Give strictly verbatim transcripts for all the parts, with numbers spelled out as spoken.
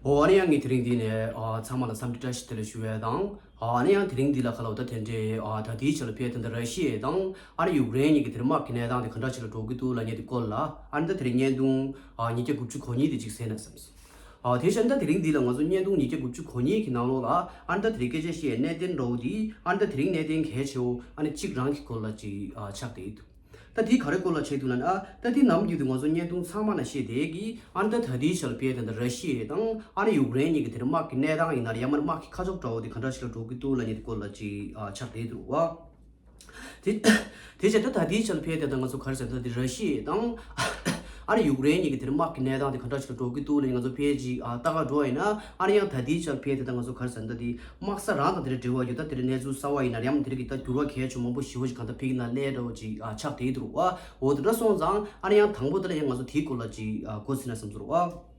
འོ་ཨ་ནི་ཡང་ངས་དེ་རིང་འདི་ནས་ཨ་ཚང་མ་ལ་འཚམས་འདྲི་བཀྲ་ཤིས་བདེ་ལེགས་ཞུ་ཡས་དང་། ཨ་ནི་ཡང་དེ་རིང་འདི་ལ་ཁ་ལོ་ད་དེ་འདྲའི་ཨ་ད་ལྟའི་ཆ་ལ་ཕེ་ད་ལྟ་ར་ཤི་ཡ་དང་ཨ་ནི་ཡུཀ་རེན་གཉིས་ཀྱི་དེ་རིང་དམག་གི་གནས་སྟངས་དེ་ག་འདྲ་ཞིག་ལ་འགྲོ་གི་འདུག་ལབ་མཁན་དེ་སྐོར་ལ་ཨ་ནི་ད་དེ་རིང་བརྙན་ཐུང་ཨ་ཉིས་བརྒྱ་དགུ་བཅུ་གོ་གཉིས་དེ་ཅིག་གསན་ན་བསམ་སོང་། ཨ་དེ་བཞིན་ད་དེ་རིང་འདི་ལ་ང་ཚོ་བརྙན་ཐུང་ཉིས་བརྒྱ་དགུ་བཅུ་གོ་གཉིས་ཀྱི་ནང་ལོགས་ལ་ཨ་ནི་ད་དེ་རིང་སྐད་ཆ་བཤད་གནད་དོན་འདྲ་བོ་དེ་ཨ་ནི་ད་དེ་རིང་གནད་དོན་གལ་ཆེ་བོ་ཨ་ནི་གཅིག་རང་གི་སྐོར་ལ་ཅིག་ཨ་ཆགས་བསྡད་ཡོད་འདུག་ད་དེ་ག་རེ་སྐོར་ལ་བྱེད་འདུག་ལབ་ན། ད་དེ་ནམ་རྒྱུན་དུ་ང་ཚོ་བརྙན་ཐུང་ཚང་མ་ན་བཤད་བསྡད་ཀྱི་ཨ་ནི་ད་ད་ལྟའི་ཆར་ཕེ་ད་ལྟ་ར་ཤི་ཡ་དང་ཨ་ནི་ཡུཀ་རེན་གཉིས་ཀྱི་དེ་རིང་དམག་གི་གནས་སྟངས་ཡིན་ན་རེད། ཡང་མིན་དམག་གི་ཁ་ཕྱོགས་འདྲ་བོ་དེ་ག་འདྲ་ཞིག་ལ་འགྲོ་གི་འདུག་ལབ་མཁན་དེ་སྐོར་ལ་ཅིག་ཨ་ཆགས་བསྡད་འདུག་བ། དེ་དེ་བྱས་ད་ད་ལྟའི་ཆར་ཕེ་ད་ལྟ་ང་ཚོ་ག་རེ་ཟེར་ད་དེ་ར་ཤི་ཡ་དང་ཨ་ནི་ཡུཀ་རེན་གཉིས་ཀྱི་དེ་རིང་དམག་གི་གནས་སྟངས་དེ་ག་འདྲ་ཞིག་ལ་འགྲོ་གི་འདུག་ལབ་ང་ཚོ་ཕེ་ཅིག་ཨ་ལྟ་ག་འགྲོ་བ་ཡིན་ན། ཨ་ནི་ཡང་ད་ལྟའི་ཆར་ཕེ་ད་ལྟ་ང་ཚོ་ག་རེ་ཟེར་ད་དེ་དམག་ས་རང་དང་དེ་འདྲ་འབྲེལ་བ་ཡོད་ད་དེ་འདྲ་གནས་ཚུལ་གསར་བ་ཡིན་ན་ཡང་དེ་རིགས་ཀྱི་ད་འགྱུར་བ་གལ་ཆེ་མང་པོ་ཞེ་པོ་ཞིག་གང་ལྟར་ཕེ་གི་ནང་སླེབས་འདྲ་བོ་ཅིག་ཨ་ཆགས་བསྡད་འདུག་བ། འོ་དེ་འདྲ་སོང་ཙང་ཨ་ནི་ཡང་དང་པོ་དེ་ལ་ཡང་ང་ཚོ་དེའི་སྐོར་ལ་ཅིག་ཨ་གོ་ཟིན་ན་བསམ་ཚོར་བ།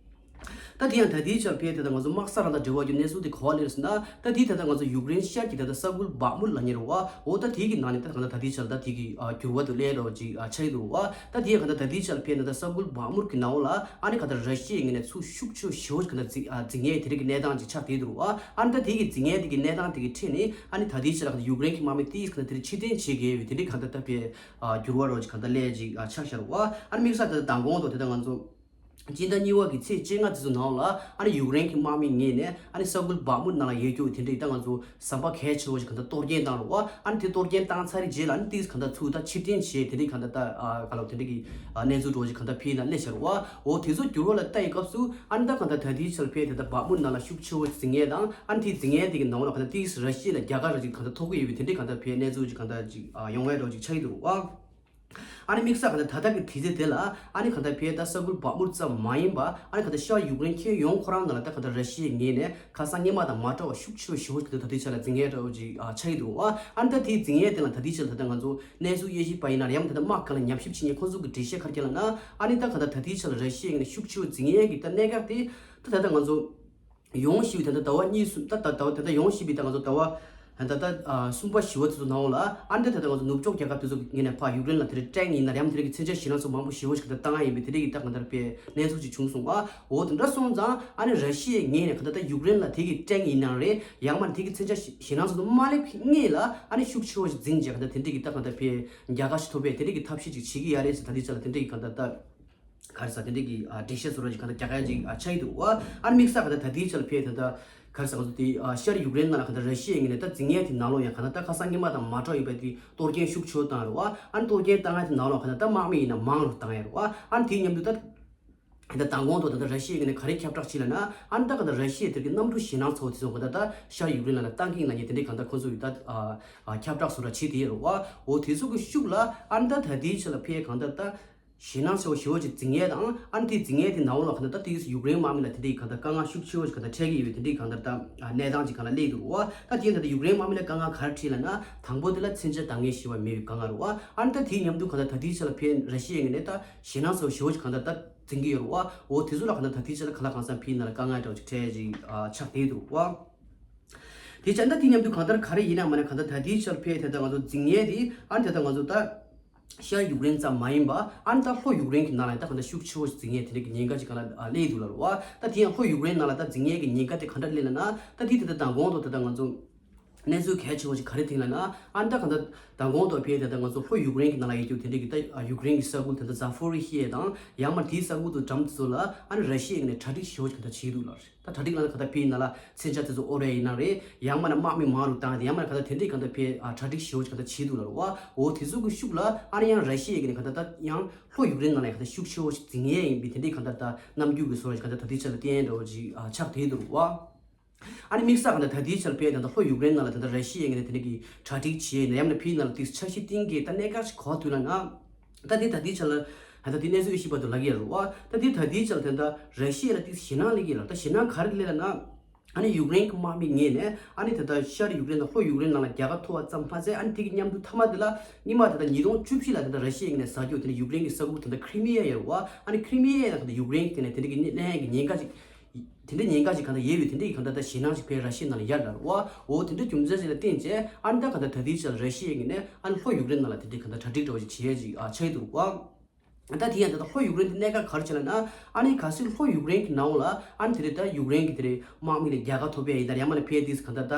ད་དེ་ཡང་ད་ལྟའི་ཆར་ཕེ་ད་ལྟ་ང་ཚོ་དམག་ས་རང་དང་འབྲེལ་བ་རྒྱུ་གནས་ཚུལ་དེ་ག་པར་སླེབས་ཟིན་ན། ད་དེ་ད་ལྟ་ང་ཚོ་ཡུཀ་རེན་ཤར་གྱི་ད་ལྟ་ས་ཁུལ་བག་མུར་ལབ་མཁན་རེད་བ། འོ་ད་དེ་གི་ནང་ནས་ད་གང་ལྟར་ད་ལྟའི་ཆར་ད་དེ་གི་ཨ་འགྱུར་བ་དེ་སླེབས་འདྲ་བོ་ཅིག་ཨ་ཆགས་ཀྱི་འདུག་བ། ད་དེ་ཡང་གང་ལྟར་ད་ལྟའི་ཆར་ཕེ་ད་ལྟ་ས་ཁུལ་བག་མུར་གྱི་ནང་ལ་ཨ་ནི་གང་ལྟར་ར་ཤི་ཡའི་ངོས་ནས་ཚུར་ཤུགས་ཆེ་ཞེ་པོ་ཅིག་གང་ལྟར་འཛིང་ཨ་འཛིང་ཡས་དེ་རིགས་ཀྱི་གནས་སྟངས་ཅིག་ཆགས་བསྡད་འདུག་བ། ཨ་ནི་ད་དེ་གི་འཛིང་ཡས་དེ་གི་གནས་སྟངས་དེ་གི་ཁྲོད་ནས་ཨ་ནི་ད་ལྟའི་ཆར་གང་ལྟར་ཡུཀ་རེན་གྱི་དམག་མི་ཏིས་གང་ལྟར་དེ་རིགས་ཕྱིར་འཐེན་བྱེད་དགོས་པའི་དེ་རིགས་གང་ལྟར་ད་ཕེ་ཨ་འགྱུར་བ་རོ་ཅིག་གང་ལྟར་སླེབས་ཅིག་ཨ་ཆགས་ཤར་བ། ཨ་ནི་དམིགས་བསལ་ད་ལྟ་མདང་དགོང་དང་དེ་ལྟ་ང་ཚོ་སྤྱི་ཟླ་གཉིས་པ་གི་ཚེས་བཅོ་ལྔ་དེ་ཚོ་ནང་ལ་ཨ་ནི་ཡུཀ་རེན་གྱི་དམག་མི་ངོས་ནས་ཨ་ནི་ས་ཁུལ་བག་མུར་ནང་ལ་ཡོད་རྒྱུ་དེ་འདྲའི་ད་ང་ཚོ་ཟམ་པ་གལ་ཆེ་བོ་ཞིག་གང་ལྟར་གཏོར་སྐྱོན་བཏང་རོགས། ཨ་ནི་དེ་གཏོར་སྐྱོན་བཏང་ཚར་རེད་རྗེས་ལ་ཨ་ནི་ཏིས་གང་ལྟར་ཚུར་ད་ཕྱིར་འཐེན་བྱས་དེ་འདྲའི་གང་ལྟར་ད་ཨ་ག་ལ་དེ་འདྲའི་གི་ཨ་གནས་ཚུལ་འདྲ་བོ་ཞིག་གང་ལྟར་ཕེ་ཡིན་ན་སླེབས་ཤར་བ། འོ་དེ་ཚོ་འགྱུར་བ་ལ་ལྟ་ཡི་སྐབས་སུ་ཨ་ནི་ད་གང་ལྟར་ད་ལྟའི་ཆར་ཕེ་དེ་ད་བག་མུར་ནང་ལ་ཤུགས་ཆེ་བོ་འཛིང་ཡས་དང་ཨ་ནི་དེ་འཛིང་ཡས་དེ་གི་ནང་ལ་གང་ལྟར་ཏིས་ར་ཤི་ཡ་ལ་རྒྱལ་ཁ་ར་ཅིག་གང་ལྟར་ཐོབ་གི་ཡོད་པའི་དེ་འདྲའི་གང་ལྟར་ཕེ་གནས་ཚུལ་ཅིག་གང་ལྟར་ཅིག་ཨ་ཡོང་ཡས་འདྲ་བོ་ཅིག་ཆགས་ཀྱི་འདུག་བ། ཨ་ནི་དམིགས་བསལ་གང་ལྟར་ད་ལྟ་གི་དུས་ཚོད་དེ་ལ་ཨ་ནི་གང་ལྟར་ཕེ་ད་ས་ཁུལ་བག་མུར་ཙམ་མ་ཡིན་པ་ཨ་ནི་གང་ལྟར་ཤར་ཡུཀ་རེན་ཁྱོན་ཡོངས་ཁོ་རང་ནང་ལ་ད་གང་ལྟར་ར་ཤི་ཡའི་ངོས་ནས་ཁ་སང་སྔོན་མ་དང་མ་འདྲ་བ་ཤུགས་ཆེ་བ་ཞེ་པོ་ཞིག་ད་ལྟའི་ཆ་ལ་འཛིང་ཡས་འདྲ་བོ་ཅིག་ཨ་ཆགས་ཀྱི་འདུག་བ། ཨ་ནི་ད་དེའི་འཛིང་ཡས་དེ་ལ་ད་ལྟའི་ཆ་ལ་ད་ལྟ་ང་ཚོ་གནས་ཚུལ་དབྱེ་ཞིབ་པ་ཡིན་ན་ཡང་ད་ལྟ་དམག་སྒར་ལ་ཉམས་ཞིབ་བྱེད་མཁན་ཁོང་ཚོ་གི་འགྲེལ་བཤད་ག་རེ་བྱས་ལབ་ན། ཨ་ནི་ད་གང་ལྟར་ད་ལྟའི་ཆ་ལ་ར་ཤི་ཡའི་ངོས་ནས་ཤུགས་ཆེ་བ་འཛིང་ཡས་ཀྱི་ད་གནད་འགག་དེ་ད་ད་ལྟ་ང་ཚོ་ཡོང་བཞིན་པའི་ད་ལྟ་ཟླ་བ་གཉིས་གསུམ་ད་ད་ད་ད་ལྟ་ཡོང་བཞིན་པའི་ད་ང་ཚོ་ཟླ་བ་ད་ལྟ་ཨ་གསུམ་པ་བཞི་པ་དེ་ཚོ་ནང་ལ་ཨ་ནི་ད་ད་ལྟ་ང་ཚོ་ནུབ་ཕྱོགས་རྒྱལ་ཁབ་དེ་ཚོ་གི་ངོས་ནས་ཕར་ཡུཀ་རེན་ལ་དེ་རིང་ཊེང་ཡིན་ན་རེད་ཡང་དེ་རིང་གི་མཚོན་ཆ་ཞེད་སྣང་ཚོ་མང་པོ་ཞེ་པོ་ཞིག་ད་བཏང་ཡ་ཡིན་པའི་དེ་རིང་གི་ད་གང་ལྟར་པའི་གནས་ཚུལ་ཅིག་བྱུང་སོང་བ། འོ་དེ་འདྲ་སོང་ཙང་ཨ་ནི་ར་ཤི་ཡའི་ངོས་ནས་གང་ལྟར་ད་ཡུཀ་རེན་ལ་དེ་གི་ཊེང་ཡིན་ན་རེད་ཡང་མ་དེ་གི་མཚོན་ཆ་ཞེད་སྣང་ཚོ་མ་སླེབས་སྔོན་ལ་ཨ་ནི་ཤུགས་ཆེ་བོ་ཞིག་འཛིང་བྱས་གང་ལྟར་དེ་འདྲ་གི་ད་གང་ལྟར་པའི་རྒྱལ་ཁ་ཞིག་ཐོབ་པའི་དེ་འདྲ་གི་ཐབས་ཤེས་ཅིག་བྱེད་ཀྱི་ཡ་རེད་ཟེར་ད་དེ་ཆ་ལ་དེ་འདྲ་གི་གང་ལྟར་ད། ག་རེ་ཟེར་དེ་འདྲ་གི་ཨ་འགྲེལ་བཤད་བཟོ་འདྲ་ཅིག་གང་ལྟར་རྒྱག་ཡ་ཅིག་ཨ་ཆགས་ཀྱི་འདུག་བ། ཨ་ནི་དམིགས་བསལ་གང་ལྟར་ད་ལྟའི་ཆར་ཕེ་ད་ལྟ་ག་རེ་ཟེར་ང་ཚོ་དེ་ཨ་ཤར་ཡུཀ་རེན་ནང་ལ་གང་ལྟར་ར་ཤི་ཡའི་ངོས་ནས་ད་འཛིང་ཡས་དེ་ནང་ལོགས་ཡང་གང་ལྟར་ད་ཁ་སང་སྔོན་མ་དང་མ་འདྲ་ཡོད་པའི་དེ་གཏོར་སྐྱོན་ཤུགས་ཆེ་བཏང་རེད་བ། ཨ་ནི་གཏོར་སྐྱོན་བཏང་ཡ་དེ་ནང་ལོགས་གང་ལྟར་ད་དམག་མི་ཡིན་ན་མང་རུ་བཏང་ཡ་རེད་བ། ཨ་ནི་དེའི་མཉམ་དུ་ད་ད་ལྟ་མདང་དགོང་དུ་ད་ལྟ་ར་ཤི་ཡའི་ངོས་ནས་ག་རེ་ཁྱབ་བསྒྲགས་བྱས་ལབ་ན། ཨ་ནི་ད་གང་ལྟར་ར་ཤི་ཡའི་དེ་གི་གནམ་གྲུ་ཞེད་སྣང་ཚ་བོ་དེ་ཚོ་གང་ལྟར་ད་ཤར་ཡུཀ་རེན་ནང་ལ་བཏང་གི་ཡིན་ལབ་མཁན་དེ་འདྲའི་གང་ལྟར་ཁོང་ཚོ་ཡིས་ད་ཨ་ཨ་ཁྱབ་བསྒྲགས་བཟོ་འདྲ་བྱས་དེ་རེད་བ། འོ་དེ་ཚོ་གི་ཤུགས་ལ་ཨ་ནི་ད་ད་ལྟའི་ཆ་ལ་ཕེ་གང་ལྟར་ད། ཞེད་སྣང་ཆེ་བ་ཞེ་པོ་ཅིག་འཛིང་ཡས་དང་ཨ་ནི་དེ་འཛིང་ཡས་དེ་ནང་ལོགས་ལ་གང་ལྟར་ད་དེ་ཡུཀ་རེན་དམག་མི་ལ་དེ་འདྲའི་གང་ལྟར་དཀའ་ངལ་ཤུགས་ཆེ་བོ་ཞིག་གང་ལྟར་འཕྲད་ཀྱི་ཡོད་པའི་དེ་འདྲའི་གང་ལྟར་ད་གནས་སྟངས་ཅིག་གང་ལ་སླེབས་འདུག་བ། ད་དེ་ཡིན་ད་ད་ཡུཀ་རེན་དམག་མི་ལ་དཀའ་ངལ་ག་རེ་འཕྲད་ལབ་ན། དང་པོ་དེ་ལ་མཚོན་ཆ་འདང་ངེས་ཞེ་པོ་མེད་པའི་དཀའ་ངལ་རེད་བ། ཨ་ནི་ད་དེའི་མཉམ་དུ་གང་ལྟར་ད་ལྟའི་ཆ་ལ་ཕེ་ར་ཤི་ཡའི་ངོས་ནས་ད་ཞེད་སྣང་ཆེ་བ་ཞེ་པོ་ཞིག་གང་ལྟར་ད་འཛིང་གི་ཡོད་རེད་བ། འོ་དེ་ཚོ་ལ་གང་ལྟར་ད་ལྟའི་ཆ་ལ་ག་ལ་གང་འཚམ་ཕེ་ཡིན་ན་ལ་དཀའ་ངལ་འདྲ་བོ་ཅིག་འཕྲད་ཅིག་ཨ་ཆགས་བསྡད་འདུག་བ། དེ་བྱས་ན་ད་དེའི་མཉམ་དུ་གང་ལྟར་ག་རེ་ཡིན་ན་མ་ན་གང་ལྟར་ད་ལྟའི་ཆ་ལ་ཕེ་དེ་ད་ང་ཚོ་འཛིང་ཡས་དེ་ཨ་ནི་དེ་ད་ང་ཚོ་ད། ཤར་ཡུཀ་རེན་ཙམ་མ་ཡིན་པ་ཨ་ནི་ད་ལྷོ་ཡུཀ་རེན་གྱི་ནང་ལ་ད་གང་ལྟར་ཤུགས་ཆེ་བོ་ཞིག་འཛིང་ཡས་དེ་འདྲ་གི་ཉེན་ཁ་ཅིག་གང་ལ་ཨ་སླེབས་འདུག་ལབ་རེད་བ། ད་དེ་ཡང་ལྷོ་ཡུཀ་རེན་ནང་ལ་ད་འཛིང་ཡས་ཀྱི་ཉེན་ཁ་དེ་ག་འདྲ་སླེབས་ལབ་ན། ད་དེ་དེ་ད་མདང་དགོང་དུ་དེ་ད་ང་ཚོ་གནས་ཚུལ་གལ་ཆེ་བོ་ཞིག་ག་རེ་ཐོན་ལབ་ན། ཨ་ནི་ད་གང་ལྟར་མདང་དགོང་དུ་ཕེ་དེ་ད་ང་ཚོ་ལྷོ་ཡུཀ་རེན་གྱི་ནང་ལ་ཡོད་རྒྱུ་དེ་འདྲ་གི་ད་ཡུཀ་རེན་གྱི་ས་ཁུལ་དེ་ད་ཛ་ཕོ་རི་ཤི་ཡ་དང་ཡང་མ་དེའི་ས་ཁུལ་དུ་འགྲམ་དེ་ཚོ་ལ་ཨ་ནི་ར་ཤི་ཡ་ནས་གྲ་སྒྲིག་ཞེ་བོ་ཞིག་གང་ལྟར་བྱས་འདུག་ལབ་རེད། ད་གྲ་སྒྲིག་ལ་ན་ག་ད་ཕེ་ཡིན་ན་ལ་མཚོན་ཆ་དེ་ཚོ་ཨོ་རེ་ཡིན་ན་རེད། ཡང་མ་ན་དམག་མི་མང་རུ་བཏང་དེ་ཡང་མ་ན་ག་ད་དེ་འདྲའི་ག་ད་ཕེ་ཨ་གྲ་སྒྲིག་ཞེ་བོ་ཞིག་ག་ད་བྱེད་འདུག་ལབ་རེད་བ། འོ་དེ་ཚོ་གི་ཤུགས་ལ་ཨ་ནི་ཡང་ར་ཤི་ཡའི་གི་ནས་ག་ད་ད་ཡང་ལྷོ་ཡུཀ་རེན་ནང་ལ་ཡང་ག་ད་ཤུགས་ཆེ་བོ་ཞིག་འཛིང་ཡས་ཡིན་པའི་དེ་འདྲའི་ག་ད་ད་རྣམ་འགྱུར་གི་བཟོ་འདྲ་ཞིག་ག་ད་ད་ལྟའི་ཆ་ལ་བསྟན་འདྲ་བོ་ཞིག་ཨ་ཆགས་བསྡད་འདུག་རེད་བ། ཨ་ནི་དམིགས་བསལ་ག་ད་ད་ལྟའི་ཆ་ལ་ཕེ་ད་ད་ལྷོ་ཡུཀ་རེན་ནང་ལ་ད་ད་ར་ཤི་ཡའི་གི་ནས་དེ་འདྲའི་གི་གྲ་སྒྲིག་བྱས་ནས་ཡང་མ་ན་ཕེ་ཡིན་ན་ལ་དེ་འཆར་གཞི་བཏིང་གི་ད་གནད་འགག་ཞིག་ག་བ་ཐུག་ལབ་ན། ད་དེ་ད་དེའི་ཆ་ལ་ད་ལྟ་དེ་གནས་ཚུལ་དབྱེ་ཞིབ་པ་དུ་ལབ་ཀྱི་ཡོད་རེད་བ། ད་དེ་ད་དེའི་ཆ་ལ་དེ་ད་ར་ཤི་ཡ་ལ་དེ་ཞེད་སྣང་སླེབས་ཀྱི་ཡོད་རེད། ད་ཞེད་སྣང་ག་རེ་སླེབས་ལབ་ན། ཨ་ནི་ཡུཀ་རེན་གྱི་དམག་མི་ངོས་ནས་ཨ་ནི་ད་ལྟ་ཤར་ཡུཀ་རེན་དང་ལྷོ་ཡུཀ་རེན་ནང་ལ་རྒྱལ་ཁ་ཐོབ་པ་ཙམ་མ་ཟད་ཨ་ནི་དེ་གི་མཉམ་དུ་མཐའ་མ་དེ་ལ་སྔོན་མ་ད་ལྟ་ཉིས་སྟོང་བཅུ་བཞི་ལ་ད་ལྟ་ར་ཤི་ཡའི་ངོས་ནས་ཟ་རྒྱུ་དེ་ནི་ཡུཀ་རེན་གྱི་ས་ཁུལ་ད་ལྟ་ཁྲི་མི་ཡ་ཡོད་རེད་བ། ཨ་ནི་ཁྲི་མི་ཡ་ཡང་ད་ལྟ་ཡུཀ་རེན་གྱི་དེ་ནས་དེ་འདྲ་གི་ལེན་ཡ་གི་ཉེན་ཁ་ཅིག་དེ་འདྲའི་ཉེན་ཁ་ཞིག་གང་ལྟར་ཡོད་པའི་དེ་འདྲའི་གང་ལྟར་ད་ཞེད་སྣང་ཞིག་ཕེ་ར་ཤི་ཡ་ནང་ལ་ཡོད་རེད་བ། འོ་དེ་འདྲའི་རྒྱུ་མཚན་ཞིག་ལ་བརྟེན་བྱས་ཨ་ནི་ད་གང་ལྟར་ད་ལྟའི་ཆར་ར་ཤི་ཡའི་ངོས་ནས་ཨ་ནི་ལྷོ་ཡུཀ་རེན་ནང་ལ་དེ་འདྲའི་གང་ལྟར་གྲ་སྒྲིག་འདྲ་བོ་ཞིག་བྱེད་ཡས་ཅིག་ཨ་ཆགས་ཀྱི་འདུག་བ། ད་དེ་ཡང་ད་ལྟ་ལྷོ་ཡུཀ་རེན་དེ་གནད་འགག་ག་རེ་བྱས་ལབ་ན། ཨ་ནི་གལ་སྲིད་ལྷོ་ཡུཀ་རེན་གྱི་ནང་ལ་ཨ་ནི་དེ་རེད། ད་ཡུཀ་རེན་གྱི་དེ་རེད། དམག་མི་ལ་རྒྱལ་ཁ་ཐོབ་པ་ཡིན་ན། ཡང་མིན་ན་ཕལ་དེ་ག་ད་ད་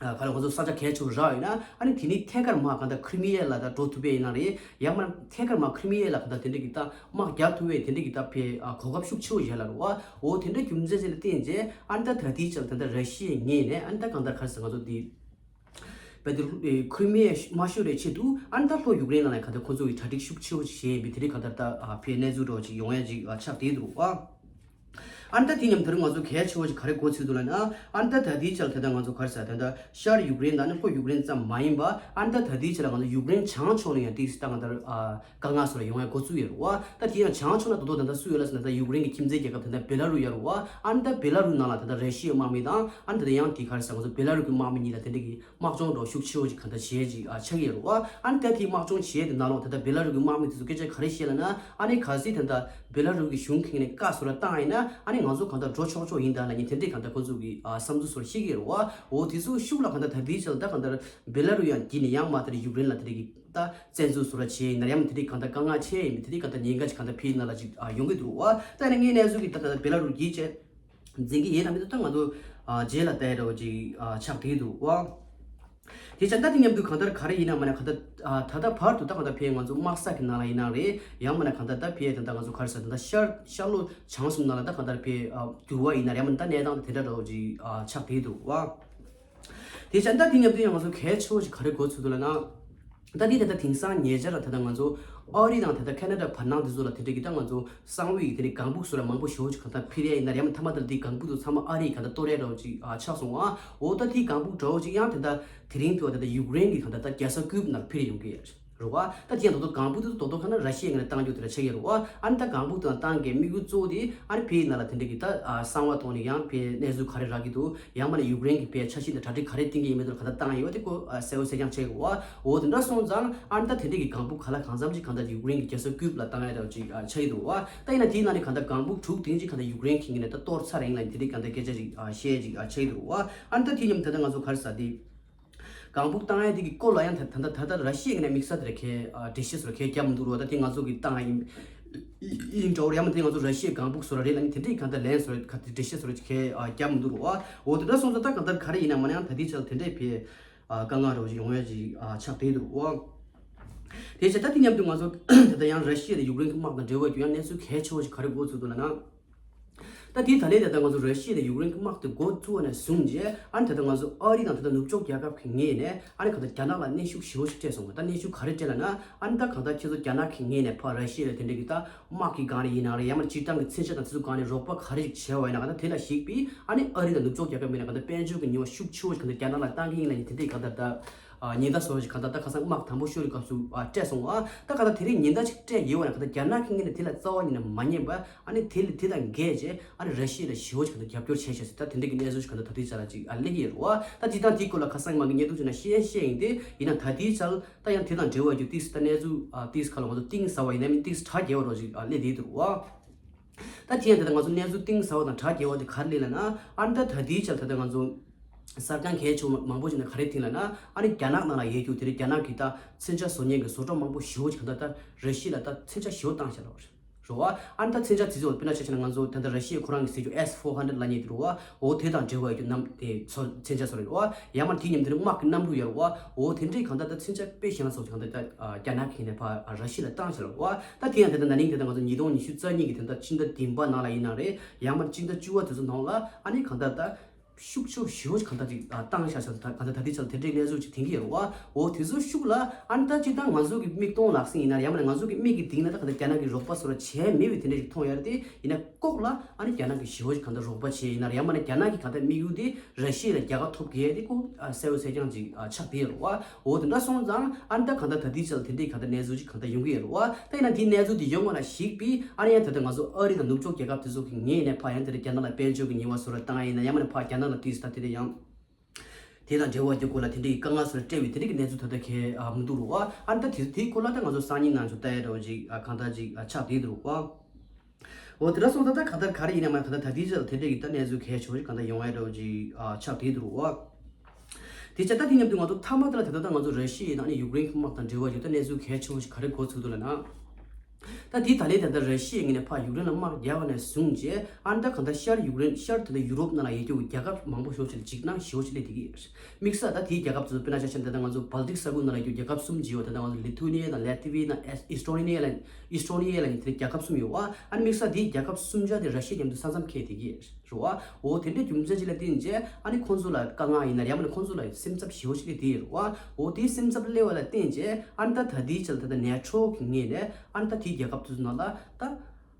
ཨ་ག་ལ་ང་ཚོ་ས་ཆ་གལ་ཆེ་བོ་རག་ཡོད་ན། ཨ་ནི་དེ་ནི་ཐད་ཀར་མར་ག་ད་ཁི་རི་མི་ཡ་ལ་ད་འགྲོ་ཐུབ་པ་ཡིན་ན་རེད། ཡང་མིན་ན་ཐད་ཀར་མར་ཁི་རི་མི་ཡ་ལ་ག་ད་དེ་འདྲ་གི་ད་དམག་རྒྱག་ཐུབ་པའི་དེ་འདྲ་གི་ད་ཕལ་ཨ་གོ་སྐབས་ཤུགས་ཆེ་བོ་ཡོད་ལ་རེད་བ། འོ་དེ་འདྲ་རྒྱུ་མཚན་ཅིག་ལ་བརྟེན་བྱས། ཨ་ནི་ད་ད་ལྟའི་ཆར་ད་ལྟ་ར་ཤི་ཡའི་ངོས་ནས་ཨ་ནི་ད་གང་ལྟར་ག་རེ་ཟེར། ང་ཚོ་འདི་བལ་དེ་ཁུ་རི་མི་ཡ་མ་ཤོར་བའི་ཆེད་དུ་ཨ་ནི་ད་ལྷོ་ཡུཀ་རེན་ནང་ལ་ག་ད་ཁོ་ཚོ་གི་གྲ་སྒྲིག་ཤུགས་ཆེ་བོ་བྱས་ཡིན་པའི་དེ་རིང་གང་ལྟར་ད་ཕལ་གནས་ཚུལ་འདྲ་བོ་ཅིག་ཡོང་ཡ་ཅིག་ཆགས་བསྡད་འདུག་བ། ཨ་ནི་ད་དེ་མཉམ་དུ་ང་ཚོ་གལ་ཆེ་བོ་ཅིག་ག་རེ་གོ་ཚུལ་འདུག་ལབ་ན། ཨ་ནི་ད་ད་ལྟའི་ཆར་ད་ལྟ་ང་ཚོ་ག་རེ་ཟེར། ད་ལྟ་ཤར་ཡུཀ་རེན་དང་ནི་ལྷོ་ཡུཀ་རེན་ཙམ་མ་ཡིན་པ། ཨ་ནི་ད་ད་ལྟའི་ཆར་ལ་ང་ཚོ་ཡུཀ་རེན་བྱང་ཕྱོགས་ནས་ཡང་ཏིག་ཙམ་ད་གང་ལྟར་ཨ་དཀའ་ངལ་བཟོ་འདྲ་ཡོང་ཡ་འགོ་བཙུགས་ཡོད་རེད་བ། ད་དེ་ཡང་བྱང་ཕྱོགས་ན་ད་དུང་ད་ལྟ་སུ་ཡོད་ལབ་ཟེར་ན། ད་ཡུཀ་རེན་གྱི་ཁྱིམ་མཚེས་རྒྱལ་ཁབ་ད་ལྟ་བེ་ལ་རུ་ཡོད་རེད་བ། ཨ་ནི་ད་བེ་ལ་རུ་ནང་ལ་ད་ལྟ་ར་ཤི་ཡའི་དམག་མི་དང་། ཨ་ནི་ད་ལྟ་ཡང་དེ་ག་རེ་ཟེར། ང་ཚོ་བེ་ལ་རུ་གི་དམག་མི་གཉིས་ལ་དེ་འདྲ་གི་དམག་སྦྱོང་འདྲ་ཤུགས་ཆེ་བོ་ཅིག་ག་ད་བྱས་ཅིག་ཨ་ཆགས་ཡོད་རེད་བ། ཨ་ནི་ད་དེའི་དམག་སྦྱོང་བྱས་དེ་ནང་ལོགས་ད་ལྟ་བེ་ལ་རུ་གི་དམག་མི་དེ་ཚོ་སྐད་ཆ་ག་རེ་བཤད་ལབ་ན། ཨ་ནི་གལ་སྲིད་ད་ལྟ་བེ་ལ་རུ་གི་གཞུང་ཁེངས་ནས་བཀའ་བཟོ་འདྲ་བཏང་ཡིན་ན། ཨ་ནི་ང་ཚོ་གང་ལྟར་འགྲོ་ཆོག་ཆོག་ཡིན་ད་ལབ་མཁན་དེ་འདྲའི་གང་ལྟར་ཁོ་ཚོ་གི་ཨ་བསམ་ཚུལ་བཟོ་འདྲ་བཤད་ཀྱི་ཡོད་རེད་བ། འོ་དེ་ཚོ་ཤུགས་ལ་གང་ལྟར་ད་ལྟའི་ཆར་ད་གང་ལྟར་བེ་ལ་རུ་ཡང་བརྒྱུད་ནས་ཡང་མ་དེ་འདྲ་ཡུཀ་རེན་ལ་དེ་འདྲ་གི་ད་བཙན་འཛུལ་བཟོ་འདྲ་བྱས་ཡིན་ན། ཡང་མ་དེ་འདྲའི་གང་ལྟར་དཀའ་ངལ་ཆེ་ཡིན་པའི་དེ་འདྲའི་གང་ལྟར་ཉེན་ཁ་ཅིག་གང་ལྟར་ཕལ་ནང་ལ་ཅིག་ཨ་ཡོང་གི་འདུག་བ། ད་ཡིན་ན་ངའི་གནས་ཚུལ་གྱི་ད་ད་ལྟ་བེ་ལ་རུ་བརྒྱུད་བྱས་འཛིན་གྱི་ཡིན་ན་མི་འདུག་ད་ང་ཚོ་ཨ་རྗེས་ལ་བལྟ་ཡ་འདྲ་བོ་ཅིག་ཨ་ཆགས་བསྡད་འདུག་བ། དེ་བྱས་ད་དེ་མཉམ་དུ་གང་ལྟར་ག་རེ་ཡིན་ན་མ་ན་གང་ལྟར་ཨ་ད་ལྟ་བར་དུ་ད་གང་ལྟར་ཕལ་ང་ཚོ་དམག་ས་གི་ནང་ལ་ཡིན་ན་རེད། ཡང་མ་ན་གང་ལྟར་ད་ཕལ་ད་ལྟ་ང་ཚོ་ག་རེ་ཟེར། ད་ལྟ་ཤར་ཤར་ལྷོ་བྱང་གསུམ་ནང་ལ་ད་གང་ལྟར་ཕལ་ཨ་འགྱུར་བ་ཡིན་ན་རེད། ཡང་མ་ན་ད་གནས་སྟངས་དེ་འདྲ་འདྲ་བོ་ཅིག་ཨ་ཆགས་བསྡད་འདུག་བ། དེ་བྱས་ད་དེ་མཉམ་དུ་ཡང་ང་ཚོ་གལ་ཆེ་བོ་ཞིག་ག་རེ་གོ་ཚུལ་འདུག་ལབ་ན། ད་དེ་ད་ལྟ་དེང་སང་ཉེ་ཆར་ལ་ད་ལྟ་ང་ཚོ་ཨ་རི་དང་ད་ལྟ་ཁེ་ན་ཌ་བར་སྣང་དེ་ཚོ་ལ་དེ་འདྲ་གི་ད་ང་ཚོ་གསང་བའི་དེ་འདྲའི་ལྒང་བུ་ཚོ་ལ་མང་པོ་ཞེ་པོ་ཅིག་གང་ལྟར་འཕུར་ཡ་ཡིན་ན་རེད། ཡང་མཐའ་མ་ད་ལྟ་དེ་ལྒང་བུ་དེ་ཚོ་ཚང་མ་ཨ་རི་གང་ལྟར་གཏོར་ཡ་འདྲ་བོ་ཅིག་ཨ་ཆགས་སོང་ཨ། འོ་ད་དེ་ལྒང་བུ་འདྲ་བོ་ཅིག་ཡང་དེ་ད་དེ་རིང་དུ་ད་ལྟ་ཡུཀ་རེན་གི་གང་ལྟར་ད་རྒྱལ་ས་ཀིབ་ནང་འཕུར་ཡོང་གི་ཡ་རེད། རེད་བ། ད་དེ་ཡང་ད་དུང་ལྒང་བུ་དེ་ཚོ་རྡོག་རྡོག་ཁ་ན་ར་ཤི་ཡའི་ངོས་ནས་བཏང་རྒྱུ་དེ་འདྲ་ཆགས་ཀྱི་རེད་བ། ཨ་ནི་ད་ལྒང་བུ་དེ་བཏང་གི་དམིགས་ཡུལ་གཙོ་བོ་དེ་ཨ་ནི་ཕལ་ནང་ལ་དེ་འདྲ་གི་ད་ཨ་གསང་བ་ཐོག་ནས་ཡང་ཕལ་གནས་ཚུལ་ག་རེ་རག་གི་འདུག་ཡང་མ་ན་ཡུཀ་རེན་གྱི་ཕལ་འཆར་གཞི་དང་གྲ་སྒྲིག་ག་རེ་བཏིང་གི་ཡིན་མིན་དེ་ག་ད་བཏང་ཡོད་དེ་ཁོ་ཨ་གསལ་བོ་གསལ་རྐྱང་ཆགས་ཀྱི་རེད་བ། འོ་དེ་འདྲ་སོང་ཙང་ཨ་ནི་ད་དེ་འདྲ་གི་ལྒང་བུ་ག་ལ་གང་འཚམ་ཅིག་གང་ལྟར་ཡུཀ་རེན་གྱི་རྒྱལ་ས་ཀིབ་ལ་བཏང་ཡ་འདྲ་བོ་ཅིག་ཨ་ཆགས་ཀྱི་འདུག་བ། ད་ཡིན་ན་དེའི་ནང་ནས་གང་ལྟར་ལྒང་བུ་དྲུག་དེ་ཅིག་གང་ལྟར་ཡུཀ་རེན་གྱི་ངོས་ནས་ད་གཏོར་ཚར་ཡིན་ལབ་དེ་འདྲ་གང་ལྟར་སྐད་ཆ་ཅིག་ཨ་བཤད་ཅིག་ཨ་ཆགས་ཀྱི་འདུག་བ། ཨ་ནི་ད་དེ་མཉམ་ད་ལྟ་ང་ཚོ་ག་རེ་ཟེར། དེ་ལྒང་བུ་བཏང་ཡ་དེ་གི་སྐོར་ལ་ཡང་ད་ད་ད་ད་ད་ར་ཤི་ཡའི་ངོས་ནས་དམིགས་བསལ་དེ་འདྲ་གའི་ཨ་འགྲེལ་བཤད་བཟོ་འདྲ་གའི་བརྒྱབ་མི་འདུག་རོ། ད་དེ་ང་ཚོ་གི་བཏང་ཡིན་ཡིན་འདྲ་བོ་རེད། ཡང་མ་དེ་ང་ཚོ་ར་ཤི་ཡའི་ལྒང་བུ་བཟོ་འདྲ་རེད་ལབ་ནི་དེ་འདྲའི་གང་ལྟར་ལན་བཟོ་འདྲ་ག་དེ་འགྲེལ་བཤད་བཟོ་འདྲ་གའི་ཨ་བརྒྱབ་མི་འདུག་རོ། འོ་དེ་འདྲ་སོང་ཙང་ད་གང་ལྟར་ག་རེ་ཡིན་ན་མ་ན་ཡང་ད་དེ་ཆ་ལ་དེ་འདྲའི་ཕལ་ཨ་དཀའ་ངལ་འདྲ་བོ་ཞིག་ཡོང་ཡ་ཅིག་ཨ་ཆགས་བསྡད་འདུག་རོ། དེ་བྱས་ད་དེ་མཉམ་དུ་ང་ཚོ་ད་ལྟ་ཡང་ར་ཤི་ཡ་དང་ཡུཀ་རེན་གྱི་དམག་དང་འབྲེལ་བ་རྒྱུ་ཡང་གནས་ཚུལ་གལ་ཆེ་བོ་ཞིག་ག་རེ་གོ་ཚུལ་འདུག་ལབ་ན། ད་དེའི་ད་ལན་དེ་ད་ང་ཚོ་ར་ཤི་ཡ་དང་ཡུཀ་རེན་གྱི་དམག་དེ་འགོ་བཙུགས་པ་ནས་བཟུང་རྗེས་ཨ་ནི་ད་ལྟ་ང་ཚོ་ཨ་རི་དང་ད་ལྟ་ནུབ་ཕྱོགས་རྒྱལ་ཁབ་ཀྱི་ངོས་ནས་ཨ་ནི་གང་ལྟར་རྒྱ་ནག་ལ་གནོན་ཤུགས་ཞེ་པོ་ཞིག་སྤྲད་སོང་བ། ད་གནོན་ཤུགས་ག་རེ་སྤྲད་ལབ་ན། ཨ་ནི་ད་གང་ལྟར་ཁྱེད་ཚོ་རྒྱ་ནག་གི་ངོས་ནས་ཕར་ར་ཤི་ཡ་ལ་དེ་འདྲ་གི་ད་དམག་གི་སྒང་ནས་ཡིན་ན་རེད། ཡང་མ་སྤྱིར་བཏང་གི་མཚོན་ཆ་དང་དེ་ཚོ་སྒང་ནས་རོགས་པ་ག་རེ་ཞིག་བྱས་པ་ཡིན་ན། གང་ལྟར་དེ་ལ་གཞིགས་པའི་ཨ་ནི་ཨ་རི་དང་ནུབ་ཕྱོགས་རྒྱལ་ཁབ་ངོས་ནས་གང་ལྟར་དཔལ་འབྱོར་གྱི་ཉེས་པ་ཤུགས་ཆེ་བོ་ཞིག་གང་ལྟར་རྒྱ་ནག་ལ་བཏང་གི་ཡིན་ལབ་ནི་དེ་འདྲའི་གང་ལྟར་ད་ཨ་ཉེན་བརྡ་བཟོ་འདྲ་ཞིག་གང་ལྟར་ད་ཁ་སང་དམག་དམ་པོ་ཤོར་བའི་སྐབས་སུ་ཨ་སྤྲད་སོང་བ། ད་གང་ལྟར་དེ་རིང་ཉེན་བརྡ་ཞིག་སྤྲད་ཡོད་པ་ན་གང་ལྟར་རྒྱ་ནག་གི་ངོས་ནས་དེ་ལ་རྩ་བ་ཉིད་ནས་མ་ཉན་པ། ཨ་ནི་དེ་ལ་དེ་དང་འགལ་བྱས་ཨ་ནི་ར་ཤི་ཡ་ལ་ཞེ་པོ་ཞིག་གང་ལྟར་རྒྱབ་སྐྱོར་བྱས་བྱས་ཟེར། ད་དེ་འདྲ་གི་གནས་ཚུལ་ཞིག་གང་ལྟར་ད་ལྟའི་ཆ་ལ་ཅིག་ཨ་སླེབས་ཀྱི་ཡོད་རེད་བ། ད་སྤྱིར་བཏང་དེའི་སྐོར་ལ་ཁ་སང་མ་གི་བརྙན་ཐུང་ཅིག་ནང་བཤད་བཤད་ཡིན་ཏེ། ཡིན་ན་ད་ལྟའི་ཆར་ད་ཡང་དེ་དང་འབྲེལ་བ་རྒྱུ་ཏིས་ད་གནས་ཚུལ་ཨ་ཏིས་ཁ་ལ་ང་ཚོ་གཏིང་ཟབ་པ་ཡིན་ན་མིན་ཏིས་གྲ་རྒྱས་པ་འདྲ་ཞིག་ཨ་སླེབས་བསྡད་འདུག་བ། ད་དེ་ཡང་ད་ལྟ་ང་ཚོ་གནས་ཚུལ་གཏིང་ཟབ་པ་དང་གྲ་རྒྱས་པ་དེ་ག་རེ་སླེབས་ལབ་ན། ཨ་ནི་ད་ད་ལྟའི་ཆར་ད་ལྟ་ང་ཚོ་གསར་ཁང་གལ་ཆེ་བ་མང་པོ་ཞིག་ནས་ག་རེ་བཏིང་ལབ་ན། ཨ་ནི་རྒྱ་ནག་ནང་ལ་ཡོད་རྒྱུ་དེ་རིང་རྒྱ་ནག་གི་ད་མཚོན་ཆ་བཟོ་མཁན་གྱི་བཟོ་གྲྭ་མང་པོ་ཞེ་པོ་ཞིག་གང་ལྟར་ད་ར་ཤི་ཡ་ལ་ད་མཚོན་ཆ་ཞེ་པོ་བཏང་བཞག་ལབ་པ་རེད་བ། ཨ་ནི་ད་མཚོན་ཆ་དེ་ཚོ་དཔེར་ན་ཆ་བཞག་ན་ང་ཚོ་ད་ལྟ་ར་ཤི་ཡ་ཁོ་རང་གི་ཟེར་རྒྱུ་S four hundred ལབ་མཁན་དེ་རེད་བ། འོ་དེ་དང་འབྲེལ་བ་ཡོད་རྒྱུ་གནམ་དེ་ཚོ་མཚོན་ཆ་ཚོ་རེད་བ། ཡང་མ་དེ་མཉམ་དེ་རིང་དམག་གི་གནམ་གྲུ་ཡོད་རེད་བ། འོ་དེ་འདྲའི་གང་ལྟར་ད་མཚོན་ཆ་དཔེ་གཞན་ལ་སོགས་ཀྱི་གང་ལྟར་ད་རྒྱ་ནག་གི་ནས་ཕར་ར་ཤི་ཡ་ལ་བཏང་བཞག་ལབ་པ་རེད་བ། ད་དེ་ཡང་དེ་ལྟར་ན་ནིང་དེ་ལྟར་ང་ཚོ་ཉིས་སྟོང་ཉི་ཤུ་རྩ་གཉིས་ཀྱི་དེ་ལྟར་ཕྱི་ཟླ་བདུན་པ་ནང་ལ་ཡིན་ན་རེད། ཡང་མ་ཕྱི་ཟླ་བཅུ་པ་དེ་ཚོ་ནང་ལ་ཨ་ནི་གང་ལྟར་ད་ཤུགས་ཆེ་ཤོས་གང་ལྟར་ཅིག་ཨ་བཏང་བཞག་ས་ད་གང་ལྟར་ད་ལྟའི་ཆར་དེ་འདྲའི་གནས་ཚུལ་ཅིག་དེང་གི་ཡོད་རེད་བ། འོ་དེ་ཚོའི་ཤུགས་ལ་ཨ་ནི་ད་སྤྱིར་བཏང་ང་ཚོ་གི་མིག་མཐོང་ལག་ཟིན་ཡིན་ན་རེད། ཡང་མ་ན་ང་ཚོ་གི་མིག་གི་མདུན་ལ་ད་གང་ལྟར་རྒྱ་ནག་གི་རོགས་པ་བཟོ་འདྲ་བྱས་མེད་པའི་དེ་འདྲ་ཞིག་མཐོང་ཡ་རེད་དེ། ཡིན་ན་ལྐོག་ལ་ཨ་ནི་རྒྱ་ནག་གི་ཞེ་པོ་ཅིག་གང་ལྟར་རོགས་པ་བྱས་ཡིན་ན་རེད། ཡང་མ་ན་རྒྱ་ནག་གི་གང་ལྟར་དམིགས་ཡུལ་དེ་ར་ཤི་ཡ་ལ་རྒྱལ་ཁ་ཐོབ་དགོས་ཡ་དེ་ཁོ་ཨ་གསལ་པོ་གསལ་རྐྱང་ཅིག་ཨ་ཆགས་བསྡད་ཡོད་རེད་བ། འོ་དེ་འདྲ་སོང་ཙང་ཨ་ནི་ད་གང་ལྟར་ད་ལྟའི་ཆར་ལ་དེ་འདྲའི་གང་ལྟར་གནས་ཚུལ་ཅིག་གང་ལྟར་ཡོང་གི་ཡོད་རེད་བ། ད་ཡིན་ན་དེའི་གནས་ཚུལ་དེ་ཡོང་བ་ལ་གཞིགས་པའི་ཨ་ནི་ཡང་ད་ལྟ་ང་ཚོ་ཨ་རི་དང་ནུབ་ཕྱོགས་རྒྱལ་ཁབ་དེ་ཚོ་གི་ངོས་ནས་ཕར་ཡང་དེ་འདྲ་རྒྱ་ནག་ལ་དཔལ་འབྱོར་གྱི་ཉེས་པ་བཟོ་འདྲ་བཏང་ཡ་ཡིན་ན། ཡང་མ་ན་ཕར་རྒྱ་ནག་ལ་ཏིས་ད་དེ་འདྲ་ཡང་དེ་དང་འབྲེལ་བ་རྒྱུ་སྐོར་ལ་དེ་འདྲའི་དཀའ་ངལ་བཟོ་འདྲ་སྤྲད་པའི་དེ་འདྲའི་གི་གནས་ཚུལ་ད་ལྟ་གལ་ཨ་མི་འདུག་རུ་བ། ཨ་ནི་ད་དེ་དེའི་སྐོར་ལ་ད་ང་ཚོ་སང་ཉིན་ནང་ཚོ་ལྟ་ཡ་འདྲ་བོ་ཅིག་ཨ་གང་ལྟར་ཅིག་ཨ་ཆགས་བསྡད་འདུག་རུ་བ། འོ་དེ་འདྲ་སོང་ཙང་ད་གང་ལྟར་ག་རེ་ཡིན་ན་མ་ན་གང་ལྟར་ད་ལྟའི་ཆར་དེ་འདྲའི་གི་ད་གནས་ཚུལ་གལ་ཆེ་བོ་ཞིག་གང་ལྟར་ཡོང་ཡ་འདྲ་བོ་ཅིག་ཨ་ཆགས་བསྡད་འདུག་རུ་བ། དེ་ཆ་ད་དེ་མཉམ་དུ་ང་ཚོ་མཐའ་མ་དེ་ལ་ད་ལྟ་ད་ང་ཚོ་ར་ཤི་ཡ་དང་ཨ་ནི་ཡུཀ་རེན་གྱི་དམག་དང་འབྲེལ་བ་ཡོད་ད་གནས་ཚུལ་གལ་ཆེ་བོ་ཞིག་ག་རེ་གོ་ཚུལ་འདུག་ལབ་ན། ད་དེ་ད་ལན་ད་ལྟ་ར་ཤི་ཡའི་ངོས་ནས་ཕར་ཡུཀ་རེན་ལ་དམག་རྒྱག་པ་ནས་བཟུང་རྗེས་ཨ་ནི་ད་གང་ལྟར་ཤར་ཡུཀ་རེན་ཤར་ད་ལྟ་ཡུ་རོབ་ནང་ལ་ཡོད་རྒྱུ་རྒྱལ་ཁབ་མང་པོ་ཞེ་པོ་ཅིག་ལ་འཇིགས་སྣང་ཞེ་པོ་ཅིག་སླེབས་བསྡད་ཀྱི་ཡོད། དམིགས་བསལ་ད་དེའི་རྒྱལ་ཁབ་ཚོ་དཔེར་ན་ཆ་བཞག་ན་ད་ལྟ་ང་ཚོ་བལ་ཏིག་ས་ཁུལ་ནང་ལ་ཡོད་རྒྱུ་རྒྱལ་ཁབ་གསུམ་ཅིག་ཡོད། ད་ལྟ་ང་ཚོ་ལི་ཐུ་ནི་ཡ་དང་ལེ་ཏི་ཝི་དང་ཨེ་ཨིས་ཏྲོ་ནི་ཡ་ལ་ཨིས་ཏྲོ་ནི་ཡ་ལ་ཡིན་དེ་རྒྱལ་ཁབ་གསུམ་ཡོད་པ། ཨ་ནི་དམིགས་བསལ་དེའི་རྒྱལ་ཁབ་གསུམ་ཆ་དེ་ར་ཤི་ཡའི་མཉམ་དུ་ས་མཚམས་འཁེལ་བསྡད་ཀྱི་ཡོད། རེད་བ། འོ་དེ་འདྲའི་རྒྱུ་མཚན་ཅིག་ལ་བརྟེན་བྱས་ཨ་ནི་ཁོང་ཚོ་ལ་དཀའ་ངལ་ཡིན་ན་ཡང་མིན་ན་ཁོང་ཚོ་ལ་སེམས་འཚབ་ཞེ་པོ་ཅིག་སླེབས་བསྡད་ཡོད་རེད་བ། འོ་དེའི་སེམས་འཚབ་སླེབས་པ་ལ་བརྟེན་བྱས་ཨ་ནི་ད་ད་ལྟའི་ཆར་ད་ལྟ་ནེ་ཊོ་གི་ངོས་ནས་ཨ་ནི་ད་དེའི་རྒྱལ་ཁབ་དེ་ཚོ་ནང་ལ་ད་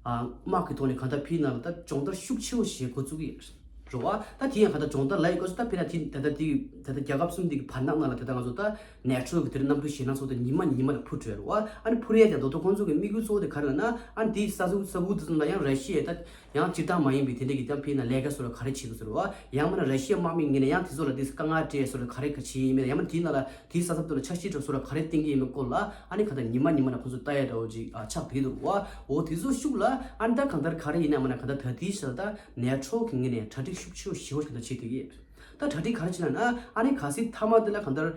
ཨ་དམག་གི་ཐོག་ནས་གང་ལྟར་ཕྱིའི་ནང་ལ་ད་སྦྱོང་བརྡར་ཤུགས་ཆེ་བོ་བྱེད་འགོ་བཙུགས་ཀྱི་ཡོད་རེད་བ། ད་དེ་ཡང་གང་ལྟར་སྦྱོང་བརྡར་ལབ་ཡོད་སྐབས་སུ་ད་དཔེར་ན་དེ་ད་ལྟ་དེ་ད་ལྟ་རྒྱལ་ཁབ་གསུམ་དེ་གི་བར་ནང་ནང་ལ་ད་ལྟ་ང་ཚོ་ད་ནེ་ཊོ་གི་དེ་རིང་གནམ་གྲུ་ཞེད་སྣང་ཚོགས་འདུ་ཉི་མ་ཉི་མ་ལ་འཕུར་འགྲོ་ཡོད་རེད་བ། ཨ་ནི་འཕུར་ཡས་ཀྱང་ད་དུང་ཁོང་ཚོ་གི་དམིགས་ཡུལ་གཙོ་བོ་དེ་ག་རེ་ལབ་ན་ཨ་ནི་དེའི་ས་ས་ས་ཁུལ་དེ་ཚོ་ལ་ཡང་ར་ཤི་ཡས་ད། ཡང་སྤྱིར་བཏང་མ་ཡིན་པའི་དེ་འདྲ་གི་ད་ཕྱིའི་ནང་ལས་ཀ་སོགས་ལ་ག་རེ་བྱེད་དགོས་ཟེར་བ། ཡང་མིན་ན་ར་ཤི་ཡའི་དམག་མིའི་ངོས་ནས་ཡང་དེ་ཚོ་ལ་དེ་དཀའ་ངལ་སྤྲད་སོགས་ལ་ག་རེ་ག་བྱེད་ཡིན་མིན། ཡང་མིན་ན་དེའི་ནང་ལ་དེའི་ས་མཚམས་དེ་ལ་འཆར་གཞི་འདྲ་སོགས་ལ་ག་རེ་བཏིང་གི་ཡིན་མིན་སྐོར་ལ་ཨ་ནི་ག་ད་ཉི་མ་ཉི་མ་ལ་ཁོང་ཚོ་ལྟ་ཡ་འདྲ་བོ་ཅིག་ཨ་ཆགས་བསྡད་འདུག་བ། འོ་དེ་ཚོ་ཤུགས་ལ་ཨ་ནི་ད་གང་ལྟར་ག་རེ་ཡིན་ན་མིན་ན་ག་ད་ད་དེའི་ཆར་ད་ནེ་ཊོ་གི་ངོས་ནས་གྲ་སྒྲིག་ཤུགས་ཆེ་བོ་ཞེ་པོ་ཞིག་ད་བྱེད་བསྡད་ཀྱི་ཡོད། ད་གྲ་སྒྲིག་ག་རེ་བྱེད་ན་ན་ཨ་ནི་གལ་སྲིད་མཐའ་མ་དེ་ལ་གང་ལྟར།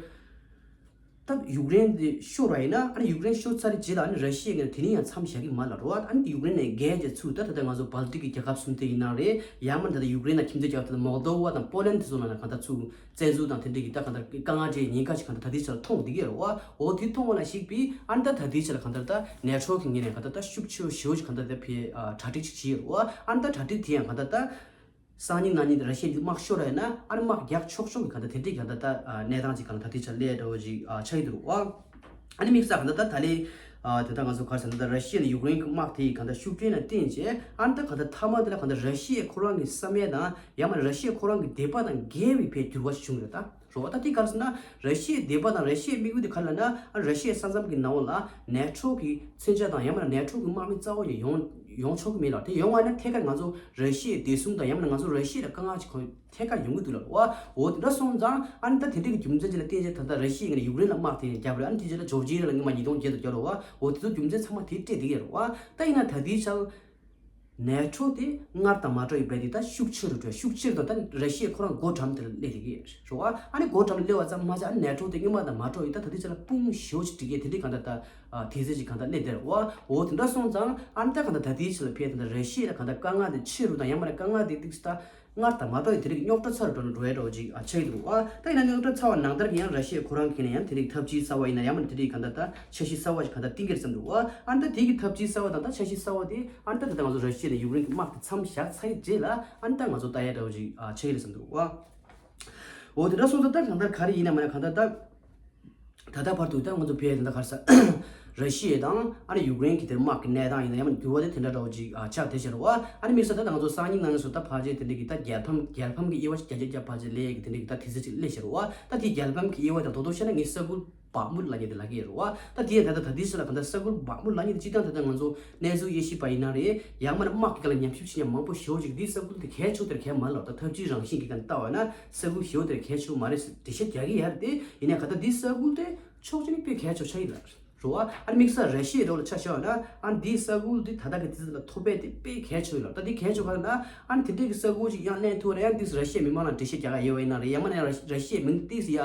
ད་ཡུཀ་རེན་དེ་ཤོར་བ་ཡིན་ན་ཨ་ནི་ཡུཀ་རེན་ཤོར་ཚར་རྗེས་ལ་ཨ་ནི་ར་ཤི་ཡའི་ངོས་ནས་དེ་ནས་ཡང་མཚམས་བཞག་གི་མ་རེད་བ། ཨ་ནི་ཡུཀ་རེན་ནས་བརྒལ་རྗེས་ཚུར་ད་ད་ལྟ་ང་ཚོ་བལ་ཏིག་གི་རྒྱལ་ཁབ་གསུམ་དེ་ཡིན་ན་རེད། ཡང་མིན་ད་ལྟ་ཡུཀ་རེན་ནང་ཁྱིམ་མཚེས་རྒྱལ་ཁབ་ད་ལྟ་མོལ་དོ་ཝ་དང་པོ་ལན་དེ་ཚོ་ནང་ལ་གང་ལྟར་ཚུར་བཙན་འཛུལ་དང་དེ་འདྲ་གི་ད་གང་ལྟར་དཀའ་ངལ་འཕྲད་ཉེན་ཁ་ཞིག་གང་ལྟར་ད་ལྟའི་ཆར་མཐོང་བསྡད་ཀྱི་ཡོད་རེད་བ། འོ་དེ་མཐོང་བ་ལ་གཞིགས་པས་ཨ་ནི་ད་ད་ལྟའི་ཆར་གང་ལྟར་ད་ནེ་ཊོ་གི་ངོས་ནས་གང་ལྟར་ད་ཤུགས་ཆེ་བོ་ཞེ་པོ་ཞིག་གང་ལྟར་ད་ཕའི་གྲ་སྒྲིག་ཅིག་བྱས་ཡོད་རེད་བ། ཨ་ནི་ད་གྲ་སྒྲིག་དེ་ཡང་གང་ལྟར་ད། སང་ཉིན་གནངས་ཉིན་ར་ཤི་ཡ་འདི་དམག་ཤོར་བ་ཡིན་ན་ཨ་ནི་དམག་རྒྱག་ཆོག་ཆོག་གི་ག་ད་དེ་འདྲའི་ག་ད་ད་གནས་སྟངས་ཅིག་ག་ད་དེ་ཆ་ལས་འདྲ་བོ་ཅིག་ཆགས་ཀྱི་འདུག་བ། ཨ་ནི་དམིགས་བསལ་ག་ད་ད་ད་ལས་དེ་ད་ང་ཚོ་ག་རེ་ཟེར་ན་ད་ར་ཤི་ཡ་ནས་ཡུཀ་རེན་གྱི་དམག་དེ་ཡི་ག་ད་ཤུགས་སྐྱོན་ལ་བརྟེན་བྱས་ཨ་ནི་ད་ག་ད་མཐའ་མ་དེ་ལ་ག་ད་ར་ཤི་ཡ་ཁོ་རང་གི་བསམ་ཡས་དང་ཡང་མ་ར་ཤི་ཡ་ཁོ་རང་གི་འདོད་པ་དང་འགལ་བའི་ཕའི་འགྱུར་བ་ཞིག་བྱུང་ཡོད་ད། རེད་བ། ད་དེ་ག་རེ་ཟེར་ན་ར་ཤི་ཡའི་འདོད་པ་དང་ར་ཤི་ཡའི་དམིགས་ཡུལ་དེ་ག་རེ་ལབ་ན་ཨ་ར་ཤི་ཡའི་ས་མཚམས་ཀྱི་ནང་ལ་ནེ་ཊོ་གི་མཚོན་ཆ་དང་ཡང་མིན་ན་ནེ་ཊོ་གི་དམག་མི་རྩ་བ་ནས་ཡོང་ཡོང་ཆོག་གི་མེད་ལ། དེ་ཡོང་བ་ན་ཐད་ཀར་ང་ཚོ་ར་ཤི་ཡའི་བདེ་སྲུང་དང་ཡང་མིན་ན་ང་ཚོ་ར་ཤི་ཡ་ལ་དཀའ་ངལ་ཅིག་ཁོང་ཐད་ཀར་ཡོང་གི་འདུག་ལབ་རེད་བ། འོ་དེ་འདྲ་སོང་ཙང་ཨ་ནི་ད་དེ་འདྲ་གི་རྒྱུ་མཚན་ཅིག་ལ་བརྟེན་བྱས་ད་ལྟ་ར་ཤི་ཡའི་ངོས་ནས་ཡུཀ་རེན་ལ་དམག་དེ་ཡང་བརྒྱབ་རེད། ཨ་ནི་དེ་རྗེས་ལ་ཇོར་ཇི་ཡ་ལ་སྔོན་མ་ཉིས་སྟོང་བརྒྱད་དུ་བརྒྱབ་རེད་བ། འོ་དེ་ཚོ་རྒྱུ་མཚན་ཚང་མ་དེ་སྤྲད་བསྡད་ཀྱི་རེད་བ། ད་ཡིན་ན་ད་ལྟའི་ཆར། ནེ་ཊོ་དེ་སྔར་དང་མ་འདྲ་བའི་རྦད་དེ་ད་ཤུགས་ཆེ་རུ་འགྲོ་ཤུགས་ཆེ་རུ་དང་ད་ར་ཤི་ཡ་ཁོ་རང་སྒོ་འགྲམ་དེར་སླེབས་བསྡད་ཀྱི་རེད་བ། ཨ་ནི་སྒོ་འགྲམ་སླེབས་པ་ཙམ་མ་ཟད་ཨ་ནི་ནེ་ཊོ་དེ་སྔོན་མ་དང་མ་འདྲ་བའི་ད་ད་ལྟའི་ཆར་ལ་དཔུང་ཞེ་པོ་ཅིག་སྒྲིག་གི་དེ་འདྲའི་གང་ལྟར་ད་དེ་ཚོ་ཅིག་གང་ལྟར་སླེབས་བསྡད་རེད་བ། འོ་དེ་འདྲ་སོང་ཙང་ཨ་ནི་ད་གང་ལྟར་ད་ལྟའི་ཆར་ལ་ཕེབས་ད་ལྟ་ར་ཤི་ཡ་ལ་གང་ལྟར་དཀའ་ངལ་དེ་ཆེ་རུ་དང་ཡང་མིན་ན་དཀའ་ངལ་དེ་ཏིག་ཙམ་ད་སྔར་དང་མ་འདྲ་བའི་དེ་རིགས་རྙོག་དྲ་ཚ་རུ་འགྲོ་ནས་འགྲོ་ཡ་འདྲ་བོ་ཅིག་ཆགས་ཀྱི་འདུག་བ། ད་ཡིན་ན་རྙོག་དྲ་ཚ་བ་ནང་ལྟར་གྱི་ཡང་ར་ཤི་ཡ་ཁོ་རང་གིས་ནས་ཡང་དེ་རིགས་འཐབ་ཇུས་གསར་བ་ཡིན་ན་ཡང་མིན་ན་དེ་རིགས་གང་ལྟར་ད་འཆར་གཞི་གསར་བ་ཞིག་གང་ལྟར་བཏིང་གི་རེད་བསམ་འདུག་བ། ཨ་ནི་ད་དེ་གི་འཐབ་ཇུས་གསར་བ་དང་ད་འཆར་གཞི་གསར་བ་དེ་ཨ་ནི་ད་ད་ལྟ་ང་ཚོ་ར་ཤི་ཡ་ནས་ཡུཀ་རེན་གྱི་དམག་དེ་མཚམས་བཞག་ཚར་བའི་རྗེས་ལ་ཨ་ནི་ད་ང་ཚོ་ལྟ་ཡ་འདྲ་བོ་ཅིག་ཆགས་ཀྱི་རེད་བསམ་འདུག་བ། འོ་དེ་འདྲ་སོང་ཙང་ད་གང་ལྟར་ག་རེ་ཡིན་ན་མིན་ན་གང་ལྟར་ད། ད་ལྟ་བར་དུ་ད་ང་ཚོ་བལ་ཡུལ་ད་གར་ས་ར་ཤི་ཡ་དང་ཨ་ནི་ཡུཀ་རེན་གྱི་དེར་དམག་གི་གནས་སྟངས་ཡིན་ན་ཡང་ན་འགྱུར་བ་དེ་དེ་འདྲ་འདྲ་བོ་ཅིག་ཨ་ཆགས་བསྡད་ཤག་རེད་བ། ཨ་ནི་དམིགས་བསལ་ད་ང་ཚོ་སང་ཉིན་གནངས་ཉིན་སུ་ད་ཕལ་ཆེར་དེ་འདྲ་གི་ད་རྒྱལ་ཕམ་རྒྱལ་ཕམ་གྱི་དབྱེ་བ་ཞིག་རྒྱ་ཆེ་རྒྱ་ཕལ་ཆེར་སླེབས་ཡས་ཀྱི་དེ་འདྲ་གི་ད་དུས་ཚོད་ཅིག་སླེབས་ཤག་རེད་བ། ད་དེ་རྒྱལ་ཕམ་གྱི་དབྱེ་བ་དང་རྡོག་རྡོག་བཤད་ན་ངས་ས་ཁུལ་བག་མུད་ལབ་མཁན་དེ་ལབ་ཀྱི་ཡོད་རེད་བ། ད་དེ་ཡང་ད་ལྟ་ད་ལྟའི་ཆར་ལ་གང་ལྟར་ས་ཁུལ་བག་མུད་ལབ་མཁན་དེ་སྤྱིར་བཏང་ད་ལྟ་ང་ཚོ་གནས་ཚུལ་དབྱེ་ཞིབ་པ་ཡིན་ན་རེད་ཡང་མིན་ན་དམག་གི་སྒང་ལ་ཉམས་ཞིབ་བྱེད་མཁན་མང་པོ་ཞེ་པོ་ཅིག་འདི་ས་ཁུལ་དེ་གལ་ཆེ་བོ་དེར་གལ་མ་ལབ་ད་འཐབ་ཇུས་རང་བཞིན་གྱི་སྒང་ལྟ་བ་ན། ས་ཁུལ་ཞེ་པོ་དེར་གལ་ཆེ་བོ་མ་རེད་ཟེར་འགྲེལ་བཤད་རྒྱག་གི་ཡོད་རེད་དེ། ཡིན་ནའི་ག་ད་འདི་ས་ཁུལ་དེ་ཕྱོགས་གཅིག་ནས་དཔེ་གལ་ཆེ་བོ་ཆགས་ཀྱི་ཡོད་རེད་བ། ཨ་ནི་དམིགས་བསལ་ར་ཤི་ཡའི་འགྲོ་ལ་ཆ་བཞག་པ་ན་ཨ་ནི་འདིའི་ས་ཁུལ་འདི་ད་ལྟ་གི་དུས་ཚོད་ལ་ཐོབ་པ་དེ་དཔེ་གལ་ཆེ་བོ་ཡོད་རེད། ད་འདི་གལ་ཆེ་བོ་ག་རེ་ན་ཨ་ནི་དེ་འདྲའི་གི་ས་ཁུལ་ཞིག་ཡང་ལེན་ཐུབ་པ་ན་ཡང་འདི་ར་ཤི་ཡའི་མི་མང་ལ་འགྲེལ་བཤད་རྒྱག་ག་ཡོད་པ་ཡིན་ན་རེད། ཡང་མིན་ན་ཡང་ར་ཤི་ཡའི་མིང་ཏིག་ཡ་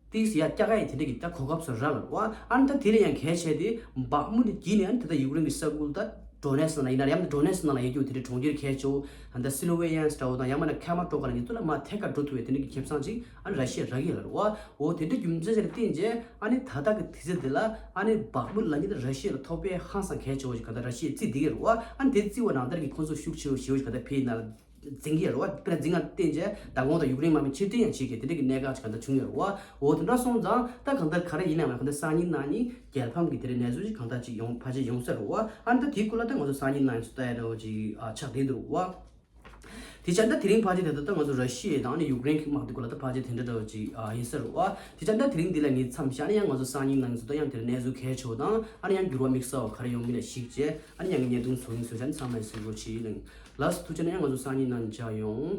ཏིག་ཡ་རྒྱག་ག་ཡི་དེ་འདྲ་གི་ད་གོ་སྐབས་སུ་རག་ལ་རེད་བ། ཨ་ནི་ད་དེ་ལས་ཡང་གལ་ཆེ་དེ་བག་མུ་དེ་བགྱིས་ནས་ཨ་ནི་ད་ལྟ་ཡུཀ་རེན་གི་ས་ཁུལ་ད་ཌོ་ནེ་སི་ནང་ལ་ཡིན་ན་རེད། ཡང་ན་ཌོ་ནེ་སི་ནང་ལ་ཡོད་རྒྱུ་དེ་འདྲའི་གྲོང་ཁྱེར་གལ་ཆེ་བོ་ཨ་ནི་ད་སི་ལོ་ཝེ་ཡན་འདྲ་བོ་དང་ཡང་མིན་ན་ཁ་མ་ཀྲོ་ཀ་ལ་ཡིན་ཚུལ་ལ་མར་ཐད་ཀར་འགྲོ་ཐུབ་པའི་དེ་འདྲ་གི་ཁེ་བཟང་ཅིག་ཨ་ནི་ར་ཤི་ཡ་རག་གི་ཡོད་ལ་རེད་བ། འོ་དེ་འདྲ་རྒྱུ་མཚན་ཅིག་ལ་བརྟེན་རྗེས་ཨ་ནི་ད་ལྟ་གི་དུས་ཚོད་འདི་ལ་ཨ་ནི་བག་མུ་ལབ་མཁན་དེ་ར་ཤི་ཡ་ལ་ཐོབ་པའི་ཧང་སང་གལ་ཆེ་བོ་ཞིག་ག་ད་ར་ཤི་ཡས་བརྩིས་བསྡད་ཀྱི་རེད་བ། ཨ་ནི་དེ་བརྩིས་པ་ནང་ལྟར་གྱི་ཁོང་ཚོ་ཤུགས་ཆེ་བོ་ཞེ་བོ་ཞིག་ག་ད་ཕེབས་ཡིན་ན་འཛིང་གི་ཡོད་རེད་བ། དཔེར་ན་འཛིང་ང་བརྟེན་བྱས་མདང་དགོང་དང་ཡུཀ་རེན་དམག་མི་ཕྱིར་འཐེན་ཡང་བྱེད་མཁན་དེ་འདྲ་གི་གནད་འགག་ཅིག་ག་འདྲ་བྱུང་ཡོད་རེད་བ། འོ་དེ་འདྲ་སོང་ཙང་ད་གང་ལྟར་ག་རེ་ཡིན་ནའང་གང་ལྟར་སང་ཉིན་གནངས་ཉིན་རྒྱལ་ཕམ་གྱི་དེ་འདྲའི་གནས་ཚུལ་ཅིག་གང་ལྟར་ཅིག་ཡོང་ཕལ་ཆེར་ཡོང་ས་རེད་བ། ཨ་ནི་ད་དེའི་སྐོར་ལ་ད་ང་ཚོ་སང་ཉིན་གནངས་ཉིན་སུ་ལྟ་ཡ་འདྲ་བོ་ཅིག་ཨ་ཆགས་བསྡད་འདུག་བ། དེ་ཆ་ད་དེ་རིང་ཕལ་ཆེར་དེ་ད་ལྟ་ང་ཚོ་ར་ཤི་ཡ་དང་ཨ་ནི་ཡུཀ་རེན་གྱི་དམག་དེ་སྐོར་ལ་ད་ཕལ་ཆེར་དེ་འདྲ་འདྲ་བོ་ཅིག་ཨ་ཡིན་ས་རེད་བ། དེ་ཆ་ད་དེ་རིང་འདི་ལ་ངས་མཚམས་བཞག་ན་ཡང་ང་ཚོ་སང་ཉིན་གནངས་ཉིན་སུ་ད་ཡང་དེ་འདྲ་གནས་ཚུལ་གལ་ཆེ་བོ་དང་ཨ་ནི་ཡང་འགྱུར་བ་དམིགས་བསལ་བ་ག་རེ་ཡོང་མིན་ལ་གཞིགས་བྱས་ཨ་ནི་ཡང་ངས་བརྙན་ཐུང་བཟོ་ཡིན། བཟོས་བྱས་ཨ་ནི་ཚང་མས་གཟིགས་རོགས་བྱེད་ལགས། ལགས་སོ། ཐུགས་རྗེ་ཆེ། ཡང་ང་ཚོ་སང་ཉིན་གནངས་ཉིན་མཇལ་ཡོང་།